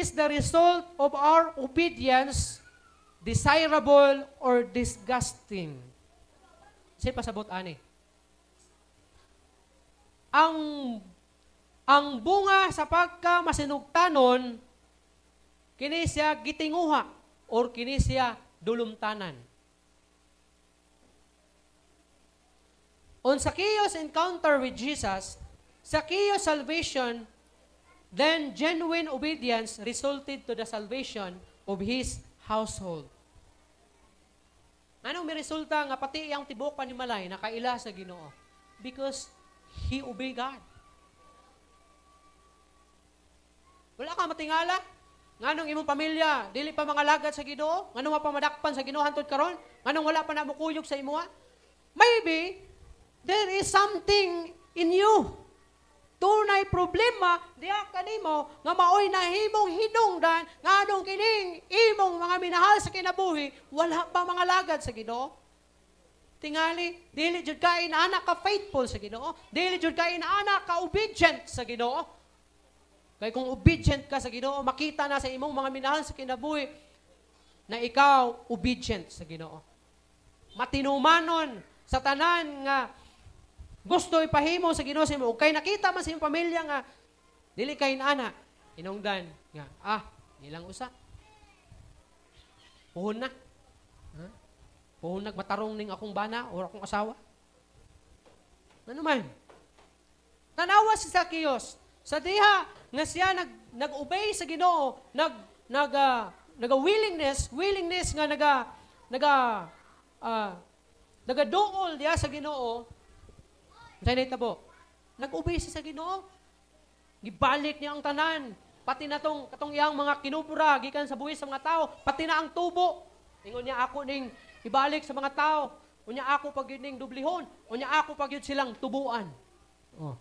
Is the result of our obedience desirable or disgusting? Unsay pasabot ani? Ang bunga sa pagka masinugtanon, kini siya gitinguha or kini siya dulumtanan? On Zacchaeus' encounter with Jesus, Zacchaeus' salvation, then genuine obedience resulted to the salvation of his household. Anong may resulta nga pati iyang tibuok panimalay nakaila sa Ginoo? Because he obey God. Wala ka matingala? Nganong imong pamilya dili pa mga lagad sa Ginoo? Nganong wa pa madakpan sa Ginoo hantod karon? Nganong wala pa na mokuyog sa imuha? Maybe there is something in you. Dunay problema diha kanimo nga maoy nahimong hinungdan nganong kining imong mga minahal sa kinabuhi wala pa mga lagad sa Ginoo. Tingali, dili jud ka inaana ka faithful sa Ginoo, dili jud ka inaana ka obedient sa Ginoo. Kay kung obedient ka sa Ginoo, makita na sa imong mga minahal sa kinabuhi na ikaw obedient sa Ginoo. Matinumanon sa tanan nga gusto ipahimo sa Ginoo sa imo. Kay nakita man sa imong pamilya nga dili kay inaana, hinungdan nga nilang usa. Puhon na. Ha? Puhon nagmatarong ning akong bana o akong asawa. Ano man? Tanawa si Zacchaeus sa diha nga siya nag-obey sa Ginoo, nag nag naga willingness, willingness nga naga naga nagaduol diha sa Ginoo. Unsay nahitabo? Nag-obey siya sa Ginoo. Gibalik niya ang tanan. Pati na tong katong iyang mga kinubra gikan sa buhis sa mga tao, pati na ang tubo. Ingon niya, "Ako ning ibalik sa mga tao. Unya ako pag ning dublihon. Unya ako pag silang tubuan." Oh.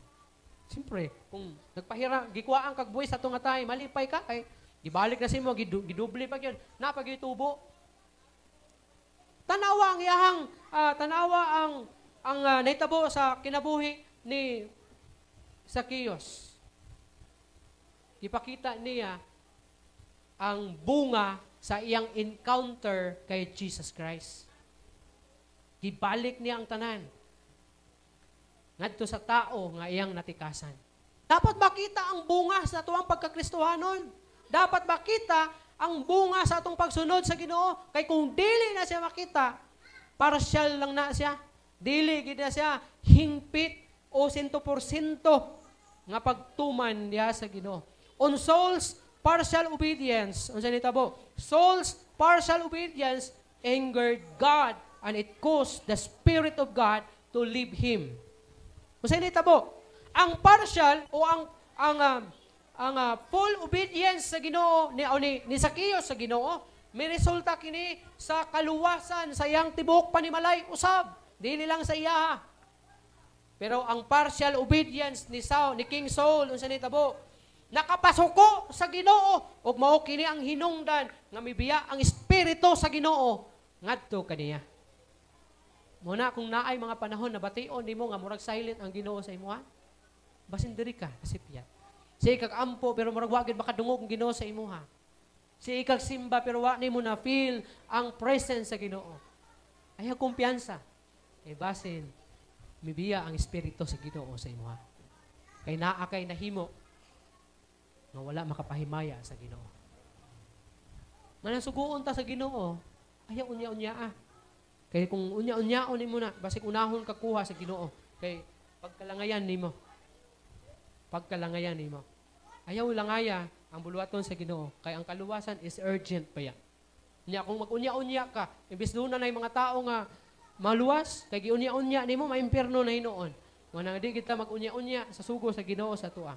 Siyempre, kung nagpahira, gikuhaan kag buhis ato nga tay, malipay ka kay gibalik na simo, gidubli pa gyud. Na pag tubo. Tanawa ang iyahang tanawa ang nahitabo sa kinabuhi ni Zacchaeus. Ipakita niya ang bunga sa iyang encounter kay Jesus Christ. Gibalik niya ang tanan ngadto sa tao nga iyang natikasan. Dapat makita ang bunga sa atuang pagkakristohanon. Dapat makita ang bunga sa atong pagsunod sa Ginoo. Kay kung dili na siya makita, partial lang na siya. Dili gid na siya hingpit o 100% nga pagtuman niya sa Ginoo. On Saul's partial obedience, unsa nitabo? Saul's partial obedience angered God and it caused the Spirit of God to leave him. Unsa nitabo? Ang partial o ang full obedience sa Ginoo ni o ni Zacchaeus sa Ginoo, may resulta kini sa kaluwasan sa iyang tibuok panimalay usab, dili lang sa iya. Pero ang partial obedience ni Saul, ni King Saul, unsa nitabo? Nakapasuko sa Ginoo ug mao kini ang hinungdan nga mibiya ang espiritu sa Ginoo ngadto kaniya. Muna kung naay mga panahon na bation nimo nga murag silent ang Ginoo sa imuha, basin diri ka kasipyat. Sige kag ampo pero murag wa gid makadungog ang Ginoo sa imuha. Sige kag simba pero wa nimo na feel ang presence sa Ginoo. Ayaw kumpiyansa. Kay basin mibiya ang espiritu sa Ginoo sa imuha. Kay naa kay nahimo nga wala makapahimaya sa Ginoo. Manang suguon ta sa Ginoo, ayaw unya-unya ah. Kay kung unya-unyaon nimo na, basig unahon ka kuha sa Ginoo. Kay pagkalangayan nimo. Pagkalangayan nimo. Ayaw langaya ang buluhaton sa Ginoo kay ang kaluwasan is urgent pa ya. Nya kung mag-unya-unya ka, imbes duna na mga tao nga maluwas, kay giunya-unya nimo, maimpierno na hinuon. Mao nang di kita mag-unya-unya sa sugo sa Ginoo sa atoa.